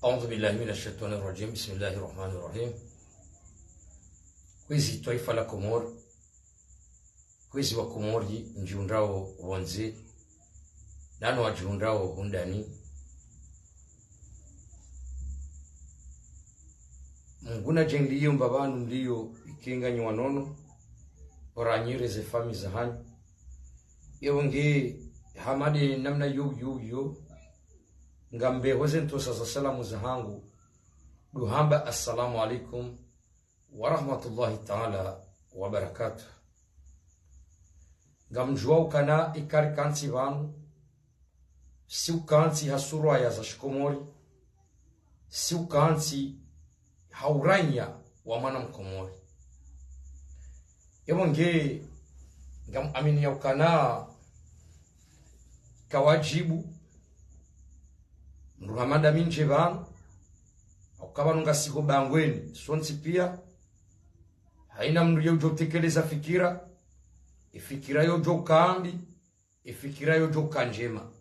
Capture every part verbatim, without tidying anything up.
أعوذ بالله من الشيطان الرجيم. بسم الله الرحمن الرحيم. Kwezi twaifa la Komori, kwezi wa Komori mdjihundrao pvondze, nano wadjihundrao hundani. Mngu nadjenliyo mbapvanu mliyo ikenga nyi wanono, oranyire ze famiyi zahanyu. Ewo nge hama nde namna yo, yo, yo, ngambeho ze ntrosa za salamu zahangu, ndo hamba assalamu alaikum wa rahmatullahi taala wa barakatuh. Ngamdjuwa ukana ikao rikantsi pvanu, si ukantsi ha surwa ya za shikomori, si ukantsi ha uranya wa mwana mkomori. Ewo nge ngamwamini ya ukana kawadjibu mdru hama ndami ndje pvanu, hauka pvanu ngasi ho bangweni sontsi pia. Haina mdru ye udjo tekeleza fikira, ifikira yo djo uka mbi, ifikira yo djo uka ndjema.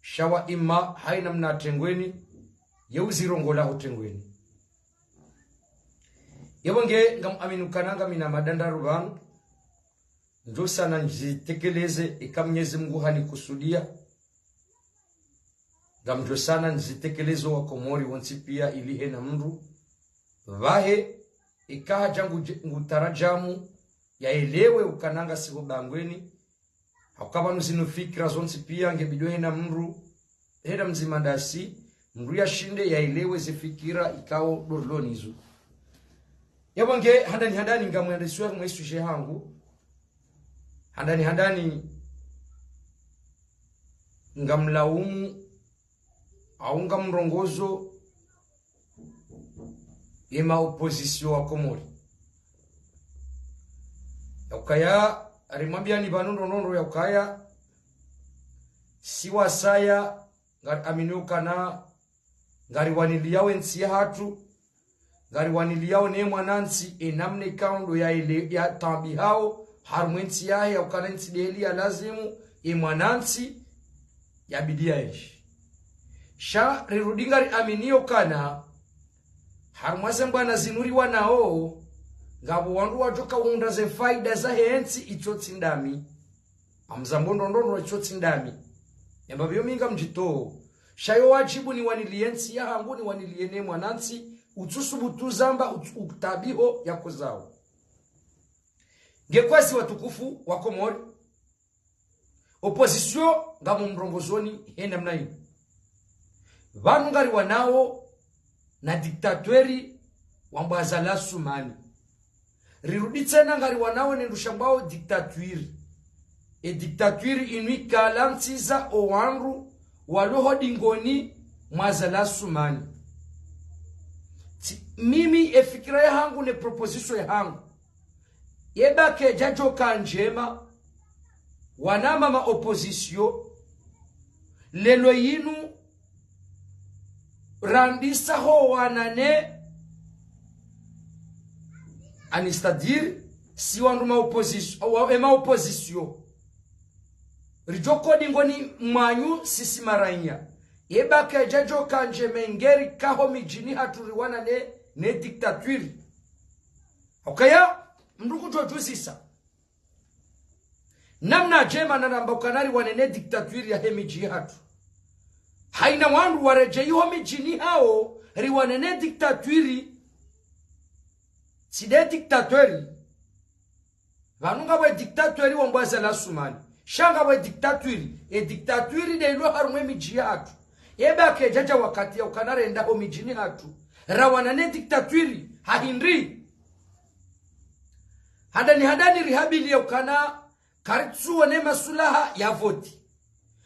Sha wa imma haina mna tengweni, ye uzirongola ho tengweni. Ewo nge ngamwamini ukana ngami na mada ndraru pvanu, ndjo sana nizitekeleze ika Mnyezi Mngu hanikusudia. Ngamdjo sana nizitekeleze wa Komori wontsi pia ili hena mdru pvahe ika hadja ngu-, ngutarajamu yaelewe ukana ngasi ho bangweni. Hauka pvanu zinu fikira zontsi pia nge bidi hena mdru, hena mdzima ndasi, mdru yashinde yaelewe ze fikira ikao ndo rilo nizo. Ewo nge handani handani ngamwandisiwa mwe sujet hangu. Handani handani ngamlaumu, au ngamrongozo ye ma opposition wa Komori. Ya ukaya, arimwambiani pvanu ndo ndo ndo ya ukaya, si wasaya, ngariamini ukana, ngariwaniliyao entsi yahatru, ngariwaniliyao ne mwanantsi, enamna ikao ndo ya ele, ya taabihao, harumwa entsi yahe, ya ukana entsi ndeli ya lazimu, e mwanantsi, ya bidi ya enshi. Sha rirudi ngariaminio ukana, harumwa ze mbwana zinu riwanao, ngapvo wandru wadjo ka uhundra ze faida zahe entsi itsotsi ndami. Amzambo ndo ndo ndo itsotsi ndami. Embapvi yo mi ngamdjitoo. Sha yo wadjibu niwaniliye entsi yahangu, niwaniliye ne mwanantsi, utsusubutu zamba, utsu-, utaabiho yakozao. Nge kwezi watukufu wa Komori, opposition ngamumrongozoni hena mna inu. Pvanu ngariwanao na dictateur wambwa Azali Assoumani. Rirudi tsena ngariwanao ne ndru shambwao dictature. E dictature inu ikala ntsiza owandru walo ho dingoni mwa Azali Assoumani. Tsi, mimi efikira yahangu ne proposition yahangu, yeba kayidjadjoka ndjema, wanama ma opposition, lelo yinu randisa ho wanane, ani c'est-à-dire, si wandru ma opposition, wa, e ma opposition, ridjoko dingoni mwanyu sisi maranya. Yeba kayidjadjoka ndjema ngeri kaho midjini hatru riwanane ne dictature. Ukaya, mdru kudjodjuzisa namna ndjema naramba ukana riwanane dictature yahe midji hatru. Haina wandru waredjeyi ho midjini hawo, riwanane dictature. Tsi nde dictateur. Pvanu ngapvo e dictateur wambwa Azali Assoumani. Sha ngapvo e dictature, e dictature nde ilo harumwa e midji yahatru. Yeba kayidjadja wakati ya ukana rende ho midjini hatru, rawanane dictature, ha hindri. Handani handani rihabiliya ukana karitsuwona e masulaha ya voti.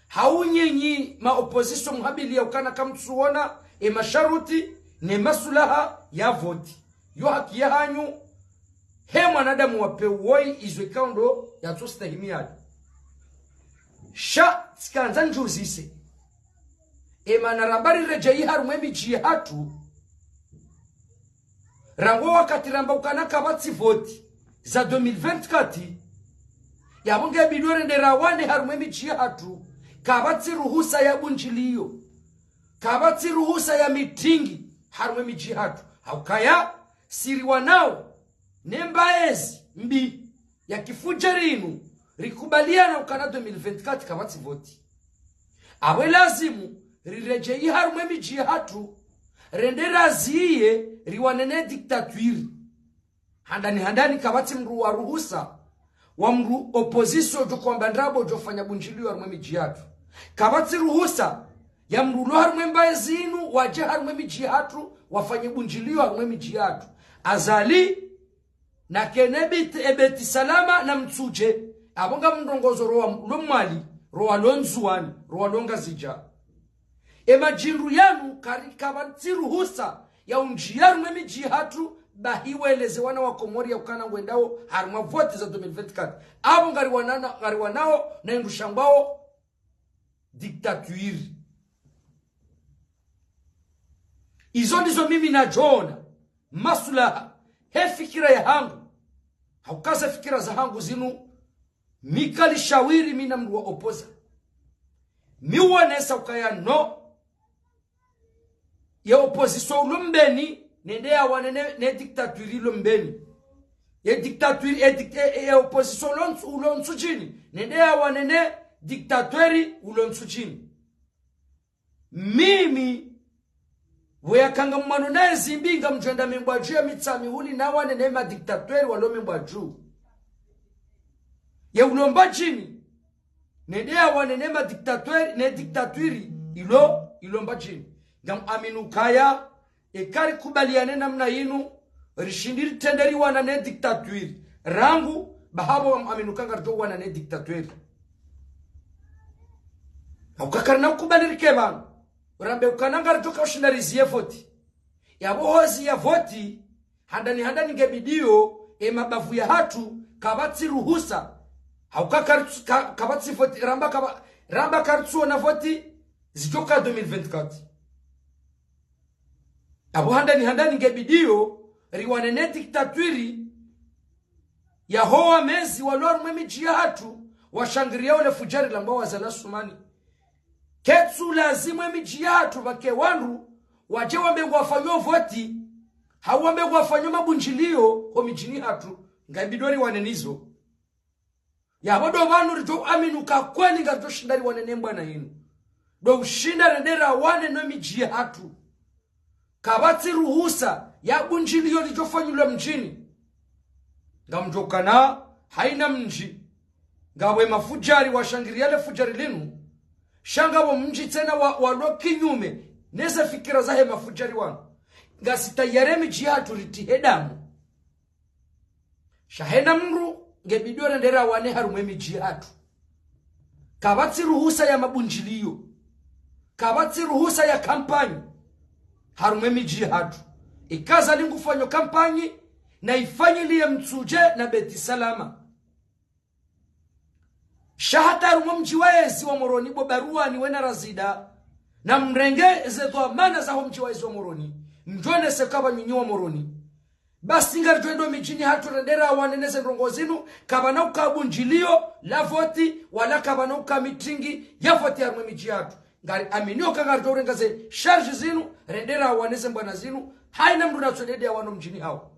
Hau nyenyi ma opposition muhabiliya ukana kamtsuwona e masharuti ne masulaha ya voti. Yo haki yahanyu, he mwanadamu wa pewu woyi izo ikao ndo yatsostahimi yayo. Sha tsikandza ndjuzise. E mana ramba riredjeyi harumwa e midji yahatru, rangu wakati ramba ukana kapvatsi voti za deux mille vingt-quatre, yapvo nge bidi rende rawane harumwa e midji yahatru, kapvatsi ruhusa ya bundjiliyo. kapvatsi ruhusa ya mitingi harumwa emidji yahatru. Haukaya, si riwanao ne mbaezi mbi ya kifudjari inu, rikubaliana ukana deux mille vingt-quatre kapvatsi voti. Apvo lazimu riredjeyi harumwa emidji yahatru, rende raziye riwane ne diktatwiri. Handani handani kapvatsi mndru wa ruhusa, wa mndru opposition djo hwamba ndrabo djo fanya bundjiliyo harumwa emidji yahatru. Kapvatsi ruhusa ya mndru ulo harumwa embaezi inu wadje harumwa emidji yahatru wafanye bundjiliyo harumwa emidji yahatru. Azali, na kene Beit, e Beit Salam na Mitsudje, apvo ngamrongozo ro wa lo Mwali, ro wa lo Ndzuwani, ro wa lo Ngazidja. Emajindu yanu kari, kapvatsi ruhusa ya undjiya harumwa emidji yahatru, bahi weleze wana wa Komori ya ukana ngwendao harumwa voti za deux mille vingt-quatre. Apvo ngariwanana, ngariwanao na indru shambwao diktatwiri. Izo ndizo mimi nadjoona masulaha, he fikira yahangu. Haukaza fikira zahangu zinu, mi kali shawiri mi na mndru wa opposer. Mi uonesa ukaya no, ye opposition ulo mbeni, nende yawane ne, ne diktatwiri ilo mbeni. Ye diktatwiri, e dik-, e, e, ye opposition ulo ntsu-, ulo ntsudjini, nende yawane ne diktatwiri ulo ntsudjini. Mimi, pvo yakanga mwano naye zimbi ngamdjwenda Membwadju ya Mitsamihuli nawane ne madiktatwiri walo Membwadju. Ye ulo Mbadjini, nende yawane ne madiktatwiri, ne diktatwiri ilo, ilo Mbadjini. Ngam amini ukaya, eka rikubaliane namna inu, rishindi ritrende riwane ne diktatwiri. Rangu, bahi apvo ngam amini uka ngaridjo wana ne diktatwiri. Hauka karina ukubali rike pvanu, rambe ukana ngaridjo ka ushinda riziye voti. Yapvo hoziya voti, handani handani ngebidiyo, emabavu yahatru, kapvatsi ruhusa. Hauka karitsu-, ka-, kapvatsi voti, ramba kapa-, ramba karitsuona voti, zidjoka deux mille vingt-quatre. Apvo handani handani ngebidiyo, riwane ne diktatwiri, yaho wamezi walo harumwa emidji yahatru, washangiriya ole fudjari lambwao Azali Assoumani. Ketsu lazimu emidji yahatru pvake wandru, wadje wambe ngwafanyo voti, hau wambe ngwafanyo mabundjiliyo, ho midjini yahatru, ngaibidiyo riwane nizo. Yapvo ndo pvanu ridjo amini uka kweli ngaridjo shinda riwane ne mbwana inu. Ndo ushinda rende rawane no midji yahatru. Kapvatsi ruhusa ya bundjiliyo lidjo fanyilwa mdjini. Ngamdjo kana haina mdji, ngapvo emafudjari washangiriya le fudjari linu, sha ngapvo mdji tsena wa, walo kinyume neze fikira zahe mafudjari wanu. Ngasi tayari emidji yahatru ritihe damu. Sha haina mndru ngebidiyo rende rawane harumwa emidji yahatru. Kapvatsi ruhusa ya mabundjiliyo. Kapvatsi ruhusa ya kampanyi harumwa emidji yahatru. Eka Azali ngufanyo kampanyi, naifanyiliye Mitsudje na Beit Salam. Sha hata harumwa mdji wa yezi wa Moroni, bo Barwani wena Razida, namrenge ze dhwamana zaho mdji wa yezi wa Moroni, mdjonese kapva nyinyi wa Moroni. Basi ngaridjo enda midjini yahatru rende rawane neze ndrongoo zinu, kapvana uka bundjiliyo la voti, wala kapvana uka mitingi ya voti harumwa emidji yahatru. Ngari amini uka ngaridjo urenga ze charge zinu, rende rawane ze mbwana zinu, haina mndru natso dede yawano mdjini hawo.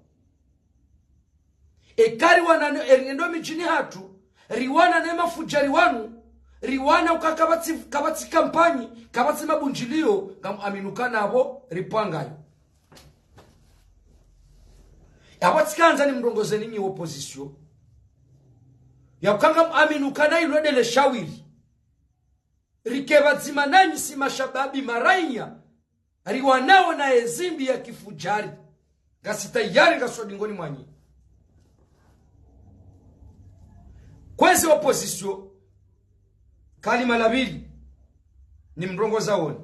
Eka riwana ne, eri endo midjini yahatru, riwana ne mafudjari wanu, riwana uka kapvatsi, kapvatsi kampanyi, kapvatsi mabundjiliyo, ngam amini uka napvo ripvangayo. Yapvo tsikandza nimrongozeni nyi opposition, ya uka ngam amini uka na ilo ndele shawiri. Rike pvadzima nanyi si mashababi marainya, riwanao na ezimbi ya kifudjari. Ngasi tayari, ngasi dingoni mwanyu. Kwezi opposition, kalima la pvili, nimrongozaoni.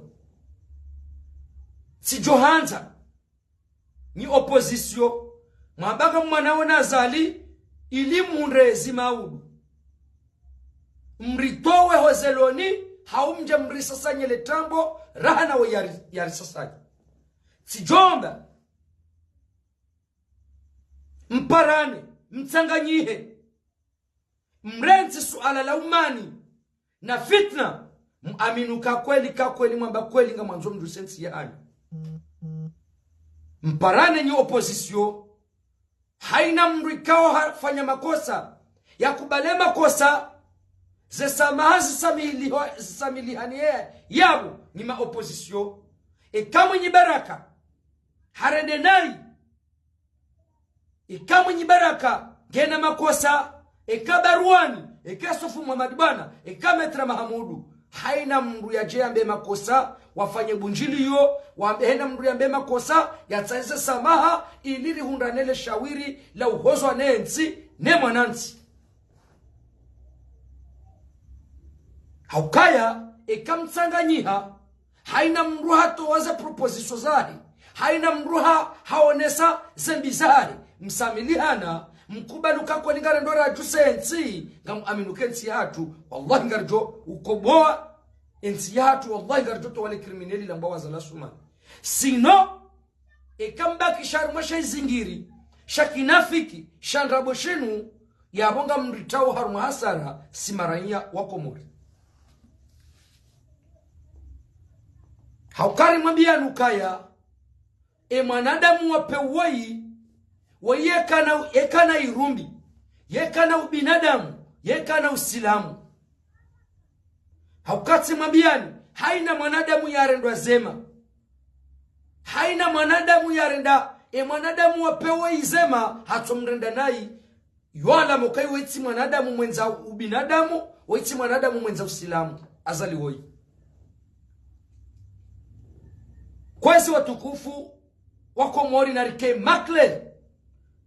Tsidjohandza nyi opposition, mwabanga mwanao na Azali, ili mhundre ezi maudu. Mritowe hozeloni, hau mdje mrisasanye le trambo, raha nawe yari, yarisasanye. Tsidjomba, mparane, mtsanganyihe. Mrentsi suala la umani na fitna, Mwaminu ka kweli, ka kweli, mwamba kweli ngamwandzo mndru use ntsi yahanyu. Mparane nyi opposition. Haina mndru ikao hafanya makosa, yakubale makosa, ze samaha zisamiliho-, zisamilihaniye yapvo nyi ma opposition. Eka Mwinyi Baraka, harende nayi. Eka Mwinyi Baraka ngena makosa, eka Baruani, eka Sofu Muhamadi Bwana, eka Maître Mahamudu, haina mndru yadje yambe makosa, wafanye bunjiliyo, wambe haina mndru yambe makosa, yatsahe ze samaha, ili rihundrane le shawiri la uhozwa ne ntsi, ne mwanantsi. Haukaya, eka mtsanganyiha, haina mndru hatowa ze proposition zahe, haina mndru ha-, haonesa ze mbi zahe, msamilihana, mkubali uka kweli ngarendo radjuse ntsi, ngamwaminu ke ntsi yahatru, wallahi ngaridjo ukobowa ntsi yahatru, wallahi ngaridjo towa le criminel la Mbwawaza la Sumani. Sinon, eka mbaki sha harumwa she izingiri, sha kinafiki, sha ndrabo shinu, yapvo ngamritsao harumwa hasara, si maraiya wa Komori. Haukaya rimwambiyani ukaya, e mwanadamu wa pewu woyi, woyi yekana, yekana irumbi, yekana ubinadamu, yekana usilamu. Haukaya tsimwambiyani, haina mwanadamu yarendwa zema. Haina mwanadamu yarenda, e mwanadamu wa pewu woyi zema, hatsomrenda nayi. Yo alama ukaya woyi tsi mwanadamu mwendza ubinadamu, woyi tsi mwanadamu mwendza usilamu. Azali woyi. Kwezi watukufu wa Komori narike makle,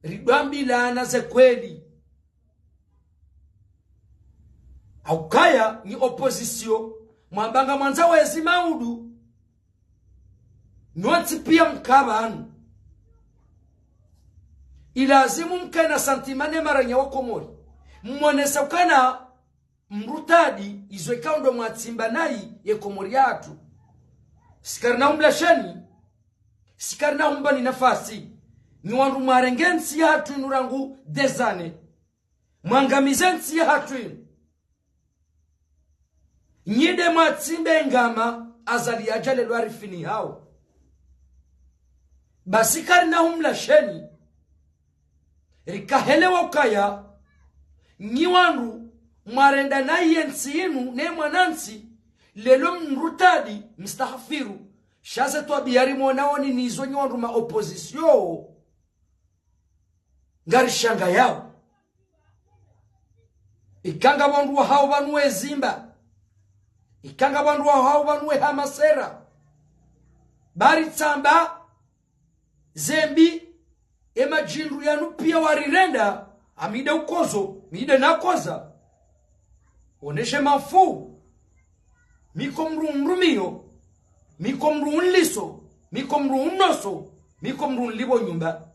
ridjwambilana ze kweli. Haukaya nyi opposition, mwamba ngamwandzo wezi maudu, nyontsi piya mka pvanu. Ilazimu mkena sentiment ne maraiya wa Komori. Mwonese ukana mrutadi izo ikao ndo mwatsimba nayi ye Komori yahatru. Si karina humlasheni, si karina humbani nafasi. Nyi wandru mwarenge ntsi yahatru inu rangu des années. Mwangamize ntsi yahatru inu. Nyi nde mwatsimbe ngama Azali yadja lelo arifinihao. Basi karina humlasheni. Rikahelewa ukaya, nyi wandru mwarenda nayi ye ntsi inu ne mwanantsi, lelo mrutadi, mstahafiru. Sha ze twabiya rimwonao ni nizo nyi wandru ma opposition. Ngarishangayao. Ika ngapvo wandru wahao pvanu wezimba. Ika ngapvo wandru wahao pvanu wehamasera. Bari tsamba ze mbi, e madjindru yanu piya warirenda, amida ukozo, mida nakoza. Oneshe mafu. Mi ko mndru mrumiyo, mi ko mndru unliso, mi ko mndru unoso, mi ko mndru unlipvo nyumba.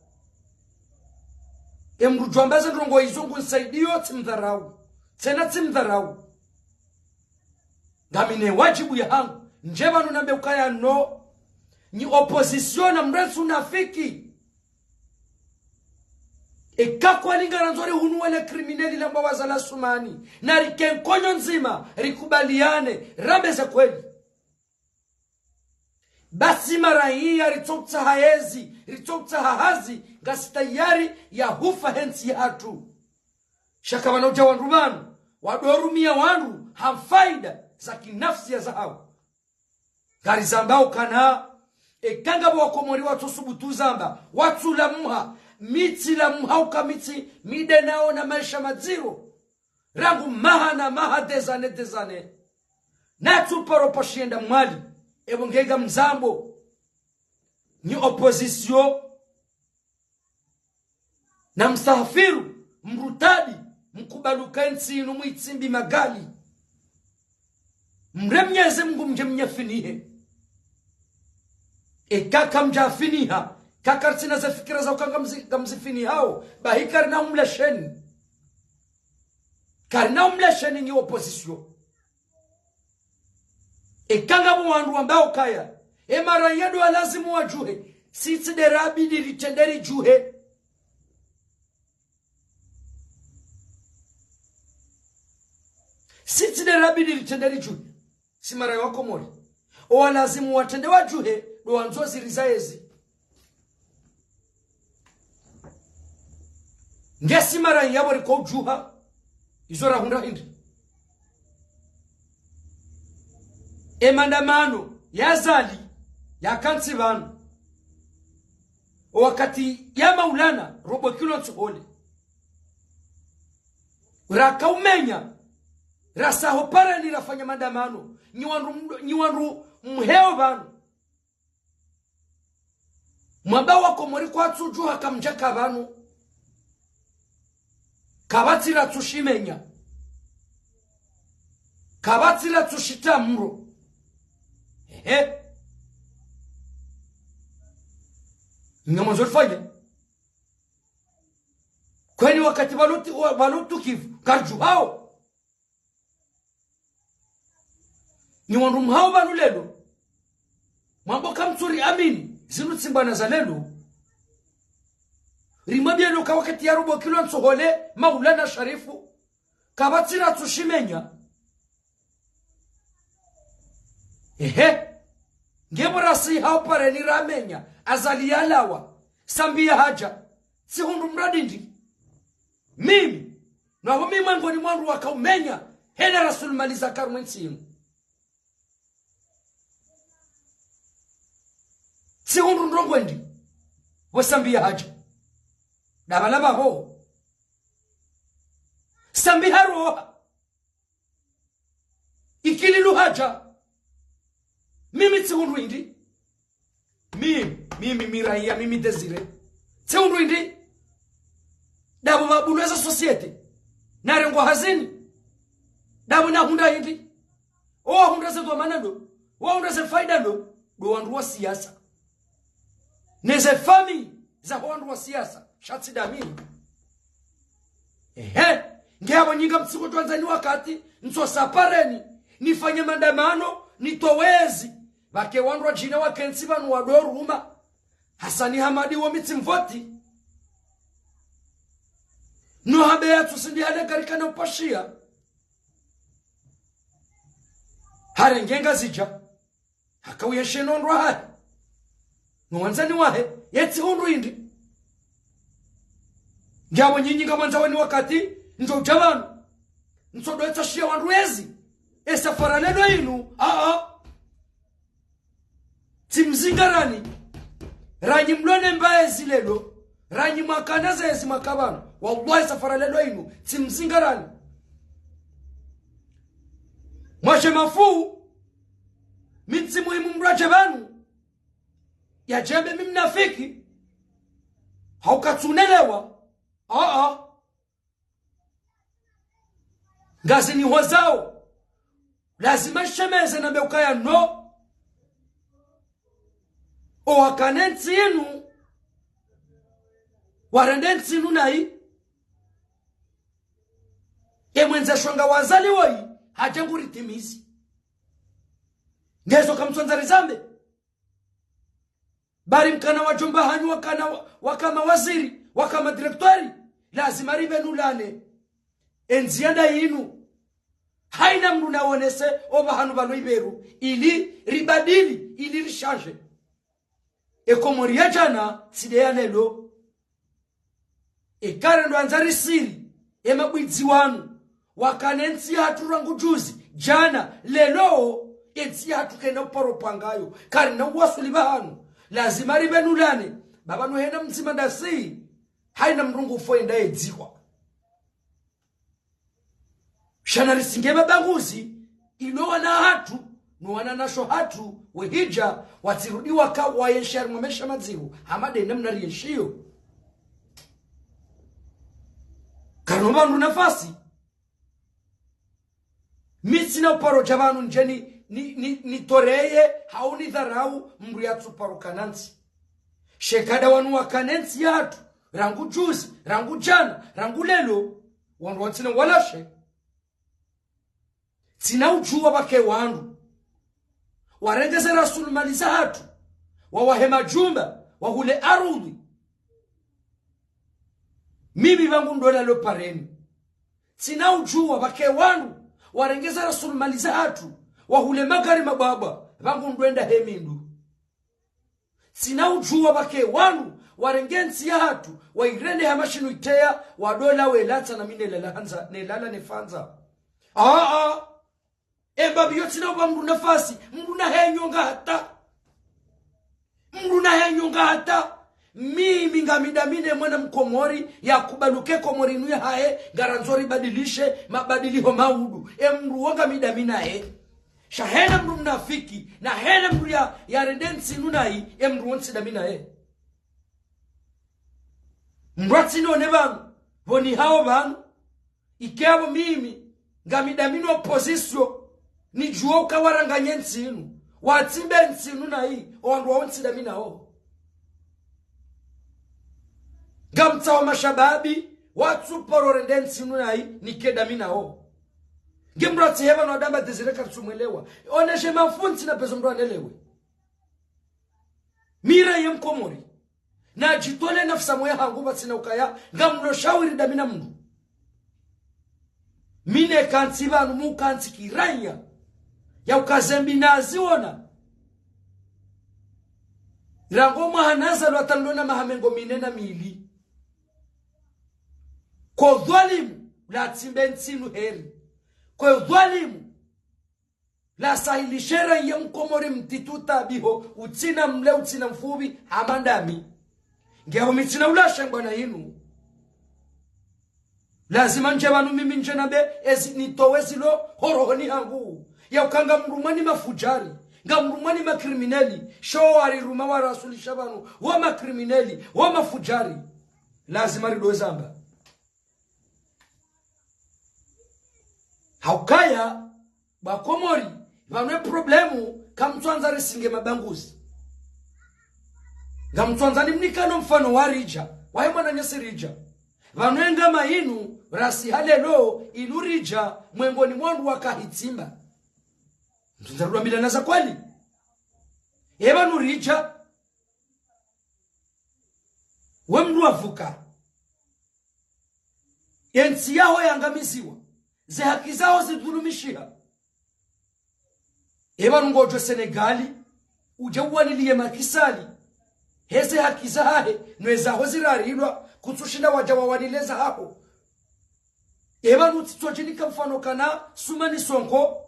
E mndru djwamba ze ndrongo izo ngunisaidiyo tsimdharau. Tsena tsimdharau. Ngamina wajibu yahangu. Ndje pvanu nambe ukaya no. Nyi opposition namrentsi unafiki. Eka kweli ngarandzo rihunuwe le criminel la Mbwawaza la Sumani, narike nkonyo ndzima, rikubaliane, rambe ze kweli. Basi maraiya ritsoutsaha yezi, ritsoutsaha hazi, ngasi tayari ya hufa he ntsi yahatru. Sha kapvana udja wandru pvanu, wadorumia wandru ha faida za kinafsia zahao. Ngarizambao ukana, eka ngapvo wakomori watsosubutu zamba, watsulamuha, mi tsilamuha uka mi tsi, mi nde naona maesha madziro. Rangu maha na maha, des années, des années. Natsuparo pashienda mwali, epvo nge ngamzambo. Nyi opposition, namstahafiru, mrutadi, mkubali uka entsi inu mwitsimbi magali. Mreme Mnyezi Mungu mdje mnyafinihe. Eka kamdjafiniha, eka karitsina ze fikira za uka ngamzi-, ngamzifinihao, bahi karina humlasheni. Karina humlasheni nyi opposition. Eka ngapvo wandru wambao ukaya, e maraiya ndo walazimu wadjuhe, sisi nde rabidi ritrende ridjuhe. Sisi nde rabidi ritrende ridjuhe. si mara ya Wakomori. Owalazimu watrende wadjuhe, ndo wandzo ziri za ezi. Nge si mara yapvo riko udjuha, izo rahundra hindri? E mandamano ya Azali yakantsi pvanu. Wakati ya Maulana Robo Kilo Ntsohole, raka umenya, rasa ho pareni rafanya mandamano, nyi wandru mdo-, nyi wandru mheo pvanu. Mwamba Wakomori kwatsudjuha kamdjaka pvanu. Kapvatsi ratsushimenya. Kapvatsi ratsushita mro. Ehe. Ngamwandzo rifanye. Kweni wakati pvalo ti-, wa-, pvalo tukivu, karidjuhao. Nyi wandru mhao pvanu lelo, mwambo kamtsuri amini, zinu tsi mbwana za lelo. Rimwambia leo ka wakati ya Robo Kilo Ntsohole, Maulana Sharifu, kapvatsi ratsushimenya. Ehe. Ngepvo rasi hao pareni ramenya, Azali yalawa, Sambi yahadja, tsihundru mradi ndi. Mimi, naho mimi mwengoni mwa wandru waka umenya, hena Rasul Mali Zakaru mwe ntsi inu. Tsihundru ndrongoo ndi, pvo Sambi yahadja. Dabala baho. Sambi haroha. Ikililu hadja. Mimi tsihundru hindri. Mimi, mimi, mi raia, mimi Désiré. Tsihundru hindri. Dapvo pvabulwa ze société. Narengwa hazini. Dapvo nahundra hindri. Owahundra ze dhwamana ndo. Owahundra ze faida ndo. Ndo wandru wa siasa. Neze famille zaho wandru wa siasa. Sha tsi ndami. Ehe. Nge apvo nyi ngamtsiko twandzani wakati, ntsosa pareni, nifanye mandamano, nitowe ezi. Pvake wandru wadjina wakentsi pvanu wadoruma. Hasani Hamadi wo mi tsimvoti. No habe yatsu sindi hale karikana upashia. Harenge Ngazidja. Haka uyeshe no ndrwa hahe. No wandzani wahe, ye tsihundru hindri. Nge apvo nyinyi ngamwandza weni wakati, ndjo udja pvanu. Ntsodo etsa shia wandru ezi. E safara lelo inu, a, a. Tsimzingarani. Ranyi mlone mba ezi lelo. Ranyi mwakana ze ezi mwaka pvanu. Wallahi safara lelo inu. Tsimzingarani. Mwaje mafu. Mi ntsi muhimu mdru adje pvanu. Yadjembe mi mnafiki. Hauka tsunelewa. A, a. Ngazini hozao. Lazima shemeze nambe ukaya no. Owakane ntsi inu. Warende ntsi inu nayi. Emwendza shonga wazali woyi. Hadje nguri timizi. Ngezo kamtsondza rizambe. Bari mkana wadjomba hanyu wakana wa-, waka mawaziri, waka madirektori, lazima ribe nulane. Endziya nda inu. Haina mndru nawonese opvahanu pvalo iberu, ili ribadili, ili rishanje. Ekomori ya djana, tsi nde ya lelo. Eka rendo andza risiri, emabwidzi wanu, wakane ntsi yahatru rangu juzi, djana, lelo, entsi yahatru kayina uparo pangayo, karina uwasuli pvahanu, lazima ribe nulane, baba nuhena mdzima ndasi, haina mndru ngu fo enda edzihwa. Sha narisinge mabanguzi, ilo wana hatru, no wananyasho hatru, wehidja, watsirudi waka, wayenshi harimwa maesha madziro, hama nde namna rienshiyo. Karino pvandru nafasi. Mi tsina uparo dja pvanu ndje ni, ni, ni, nitoreye, hau nidharau, mndru yatsuparo kana ntsi. Sha eka nda wanu wakane ntsi yahatru, rangu juzi, rangu djana, rangu lelo, wandru wantsina walashe. Tsina udjuwa pvake wandru. Warenge ze rasulmali zahatru. Wawahe majumba, wahule arudhi. Mimi pvangu ndo nalo pareni. Tsina udjuwa pvake wandru. Warenge ze rasulmali zahatru. Wahule magari mabwabwa, pvangu ndo wenda he mindu. Tsina udjuwa pvake wanu, warenge ntsi yahatru, wairende hama shinu iteya, wadola welatsa na mi nelala handza, nelala nefandza. Aa, aa. Emba biyo tsina upa mndru nafasi, mndru nahe nyonga hata. Mndru nahe nyonga hata. Mimi ngamidamine mwana mkomori, yakubali uka Komori inu yahahe, ngarandzo ribadilishe, mabadiliho maudu. E mndru wo ngamidamina he. Sha hena mndru mnafiki, na hena mndru ya, yarende ntsi inu nayi, e mndru wo ntsidamina he. Mndru atsinone pvanu, pvo nihao pvanu, ike apvo mimi, ngamidamina opposition, nidjuwa uka waranganye ntsi inu, watsimbe ntsi inu nayi, owandru wawo ntsidamina wo. Ngamtsaho mashababi, watsu paro rende ntsi inu nayi, nikedamina wo. Nge mndru atsihe pvanu adamba Désiré katsumwelewa. Oneshe mafuntsi na pezo mndru anelewe. Mi raia mkomori. Nadjitole nafsi moya hangu pvatsina ukaya, ngamlo shawiri damina mndru. Mi nekantsi pvanu mukantsi kiraia. Ya uka zembi naziona. Rangu mwaha nazalwa hata nilo na maha mengo mine na mili. Ko dhwalimu, latsimbe ntsi inu heri. Ko dhwalimu, lasahilishe raia mkomori mtiti utabiho, utsina mle, utsina mfupvi, hama ndami. Nge apvo mi tsina ulasha ngwana inu. Lazima ndje pvanu mimi ndje nambe, ezi nitowe zilo ho rohoni hangu. Ya uka ngamrumwa ni mafujari, ngamrumwa ni makrimineli, sho wariruma warasulisha pvanu, wo makrimineli, wo mafujari. Lazima ridowe zamba. Haukaya, ba Komori, pvanu e problemu, kamtsuandza risinge mabanguzi. Ngamtsuandza nimnikano mfano wa Ridja, wahe mwananyasi Ridja. Pvanu engama inu, rasi halelo, inu Ridja, mwengoni mwa wandru waka hitsimba. Mtsuandza rudwambilana za kweli. E pvanu Ridja, we mndru wavuka. Ye ntsi yaho yangamiziwa. Ze haki zaho zidhulumishiha. E pvanu ngodjo Senegali, udje uwaniliye Macky Sall. Heze haki zahahe, no ezaho zirarilwa, kutsushinda wadja wawanile zahaho. E pvanu tsitsodjinika mfano kana Sumani Sonko,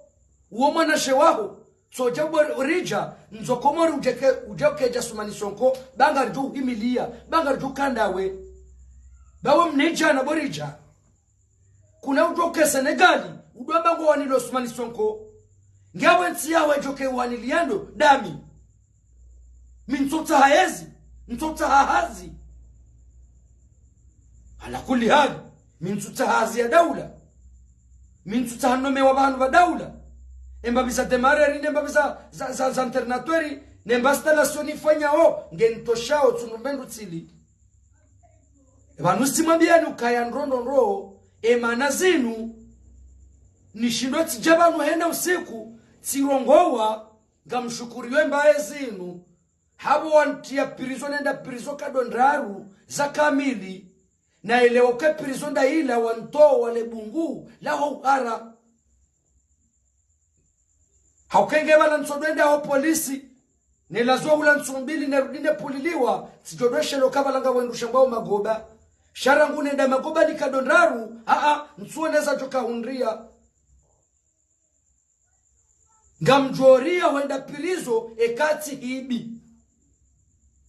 uwo mwanashe waho, tsodja ubo Ridja, ndzo Komori udjeke, udja ukedja Sumani Sonko, ba ngaridjo uhimiliya, ba ngaridjo ukandawe. Ba we mnedjana bo Ridja. Kuna udjo uke Senegali, udjo amba ngo wanilo Sumani Sonko. Nge apvo ntsi yaho edjo ke uwaniliya ndo, dami. Mi ntsutsaha yezi, ntsutsaha hazi. Ala kulli hali, mi ntsutsaha hazi ya daula. Mi ntsutsaha nome wa pvanu pva daula. Emba pvi za démarreur, nemba pvi za, za, za, za internateur, nemba installation nifanyao, nge ntoshao tsundu mbe ndru tsili. Pvanu tsimwambiyani ukaya ndrondrondro, emana zinu, nishindo tsidja pvanu hena usiku, tsirongowa, ngamshukuriyo embaye zinu, hapvo wantriya prison nenda prison nkado ndraru za kamili, na yelewa uka prison ndayila wantowa le bungu laho uhara. Hauka nge pvala ntsodjo enda ho polisi, nelaziwa hula ntsu mbili nerudi nepvuliliwa, tsidjo dweshelo ka pvala ngapvo wendru shambwao magoba. Sha rangu nenda magoba nkado ndraru, aa, ntsuoneza djo kahundriya. Ngamdjoriya hwenda prison eka tsi hibi.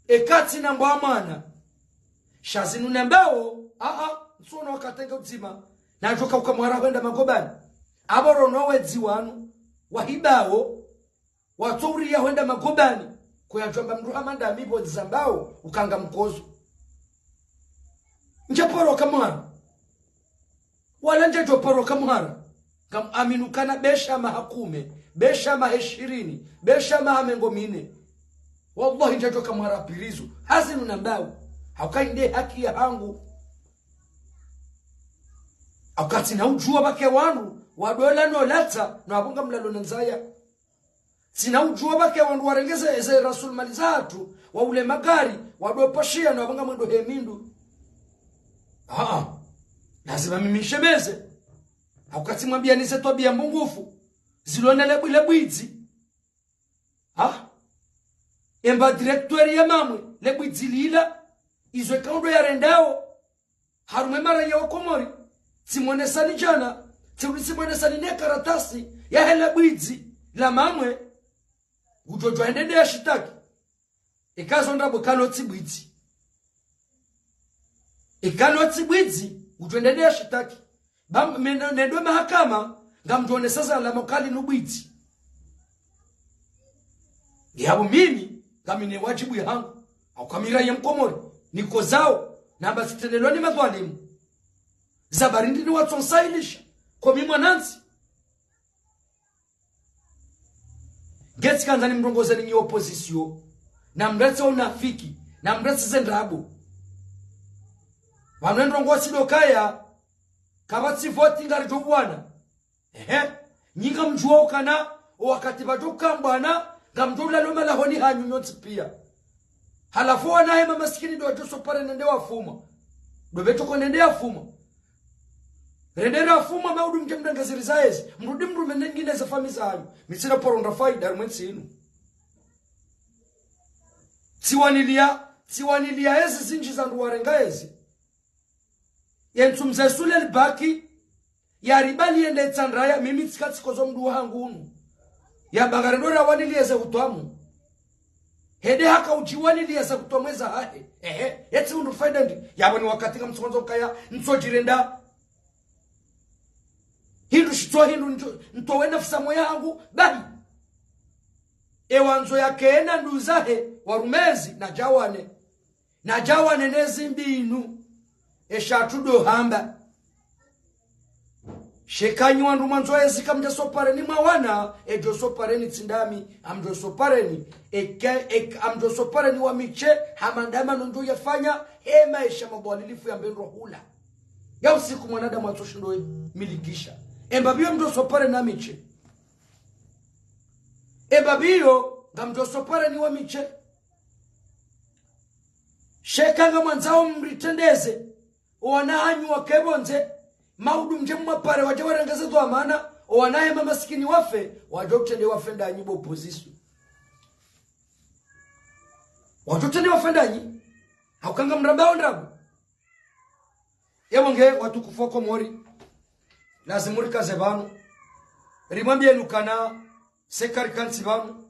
Eka tsi nambwa mwana. Sha zinu nambao, aa, ntsuona wakati nge udzima. Nadjo kauka mwara hwenda magobani. Apvo rono wedzi wanu, wahibao, watsouriya hwenda magobani. Kuyadjwamba mndru hama ndami pvo dzambao, uka ngamkozo. Ndjaporoka mwara. Wala ndjadjoporoka mwara. Ngam amini ukana besha maha kume, besha maha ishirini, besha maha mengo mine. Wallahi ndjadjoka mwara prison. Ha zinu nambao. Hauka inde haki yahangu. Hauka tsina udjuwa pvake wandru, wadjo la no latsa, no apvo ngamlalo na ndzaya. Tsina udjuwa pvake wandru warenge ze, ze rasul mali zahatru, waule magari, wadjo pashiya no apvo ngamwendo he mindu. Aa, lazima mimi nishemeze. Hauka tsimwambiyani ze twabiya mbungufu. Zilo na le bwi-, le bwidzi. Ha? Emba directeur ya Mamwe, le bwidzi lila, izo ikao ndo yarendao. Harumwa emara ya Wakomori, tsimwonesani djana, tsi-, tsimwonesani ne karatasi yahe le bwidzi la Mamwe, ngudjo djuwa hende nde ya shitaki. Eka zo ndrabo kalo tsi bwidzi. Eka lo tsi bwidzi, ngudjo hende nde ya shitaki. Ba, me-, ne-, nendo mahakama, ngamdjo onesa za alama kali nu bwidzi. Yapvo mimi, ngamina wadjibu yahangu, hauka mi raiya Mkomori, nikozao, namba tsitrendelwa ni madhwalimu. Za barindi ni watsonsahilisha, ko mi mwanantsi. Nge tsikandza nimrongozeni nyi opposition, namretse unafiki, namretse ze ndrabo. Pvanu endrongo tsi ndo kaya, kapvatsi voti ngaridjo uwana. Ehe. Nyi ngamdjuwa ukana, owakati pvadjo kambwana, ngamdjo ulala omalahoni hanyu nyontsi pia. Halafu owana he mamasikini ndo wadjo s'emparer nende wafumwa. Ndo pvetso ko nende yafumwa. Rende rafumwa maudu mdje mdangaziriza ezi. Mrudi mrume nengine ze famiyi zahanyu. Mi tsina paro nda faida harumwa entsi inu. Tsiwaniliya, tsiwaniliya ezi zindji za ndru warenga ezi. Ye ntsu mze sule libaki, ya riba liyende tsandraya, mimi tsika tsikozo mdru wahangu unu. Ya bangare ndo rawaniliye ze hutwamu. Hende haka udjiwaniliya ze hutwamu eza hahe. Ehe, yetsi undru faida ndi. Yapvo ni wakati ngamtsukondzo kaya, ntsodjirenda. Hindru shitswa hindru nto-, ntowe nafsi moya hangu, bahi. Ewandzo yakena nduzahe, warumezi, nadjawane. Nadjawane nezi mbinu, esha tsu ndo hamba. Sha eka nyi wandru mwandzo ezi kamdja s'emparer ni mwawana, edjo s'emparer ni tsi ndami, amdjo s'emparer ni, eke, eke, amdjo s'emparer ni wamishe, hama ndama nondjo yafanya, ema esha mabwalilifu ya mbendro hula. Ya usiku mwanadamu atso shindo milikisha. Emba pviyo mdjo s'emparer na mishe. Emba pviyo, ngamdjo s'emparer ni wamishe. Sha eka ngamwandzao mritrendeze, owana hanyu wake pvondze, maudu mdje mwapare wadje warengeze dhwamana, owana he mamasikini wafe, wadjo utrende wafe ndanyi bo opposition. Wadjo utrende wafe ndanyi, hauka ngamrambao ndrabo. Yapvo nge watukufu wa Komori, lazimu rikaze pvanu. Rimwambiye nyi ukana, si eka rikantsi pvanu,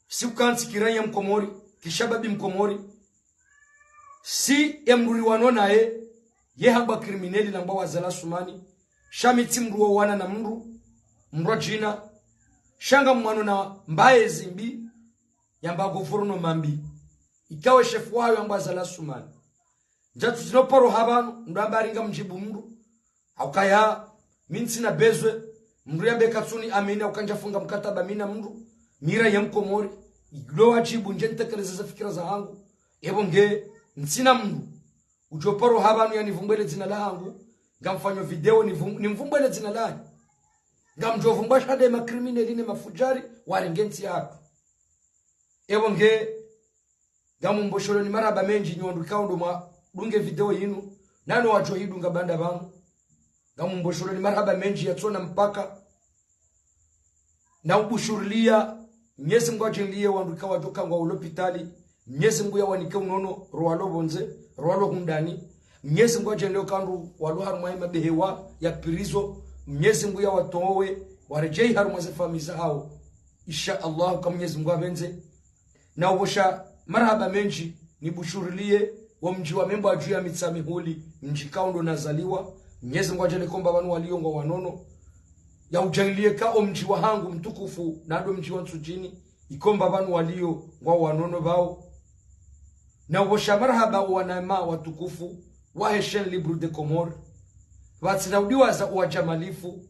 si ukantsi ki raiya Mkomori, ki shababi Mkomori. Si emdru riwano naye, ye hambwa criminel nambwa Wazali Asumani. Sha mi tsi mdru wa uwana na mdru, mdru wa djina. Sha ngamwano na mbaye zimbi, yambwa gouvernement mbi. Ikao shefu wayo yambwa Wazali Asumani. Ndjatsu zino paro hapvanu, ndo amba ringa mdjibu mdru. Haukaya, mi ntsina besoin, mdru yambe katsuni amini, hauka ndjafunga mkataba mi na mdru, mi raiya Mkomori, ilo wadjibu ndje nitekeleze ze fikira zahangu. Yapvo nge, ntsina mdru, udjo paro hapvanu yanipvumbwele dzina lahangu, ngamfanyo video nipvum-, nimvumbwele dzina lahe. Ngamdjo vumbwa sha nde ma criminel ne mafudjari, warenge ntsi yahatru. Yapvo nge, ngamumbosholoni marahaba mendji nyi wandru ikao ndo mwadunge video yinu, nano wadjo hidunga baanda pvanu. Ngamumbosholoni marahaba mendji yatsona mpaka. Na ubushuriliya, Mnyezi Mngu adjaliye wandru ikao wadjo kangwa ulopitali, Mnyezi Mngu yawanike unono, ro walo pvondze, ro walo hundani, Mnyezi Mngu adjaliye wandru walo harumwa ye mabehewa ya prison, Mnyezi Mngu yawatowe, waredjeyi harumwa ze famiyi zahao. Insha Allah, ka Mnyezi Mngu apvendze. Na umbosha marahaba mendji, nibushuriliye, wo mdji wa Membwadju ya Mitsamihuli, mdji ikao ndo nazaliwa, Mnyezi Mngu adjaliye komba pvanu waliyo ngwa wanono. Yaudjaliye ka o mdji wahangu mtukufu, nado mdji wa Ntsudjini, ikomba pvanu waliyo ngwa wanono pvao. Na umbosha marahaba owanama watukufu, wahe Chaîne Libre des Comores, pvatsina udiwaza owadjamalifu,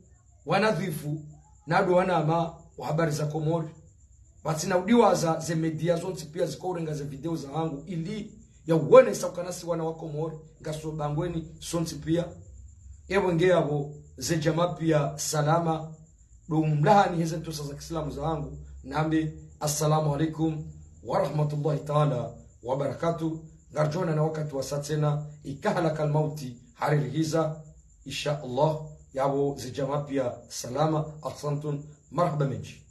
wanadhifu, nado wanama wa Habari za Komori. Pvatsina udiwaza ze média zontsi pia zikao urenga ze video zahangu ili yawonesa ukana si wana wa Komori, ngaso bangweni sontsi pia. Yapvo nge yapvo ze djamaa pia salama, ndo umlahani heze ntusa za kiislamu zahangu, nambe, Assalamu alaikum wa rahmatullahi taala wa barakatuh. Ngaridjo onana wakati wasa tsena, ika halakal mauti haririhiza, insha Allah. Yapvo ze djamaa pia salama, ahsantum, marahaba mendji.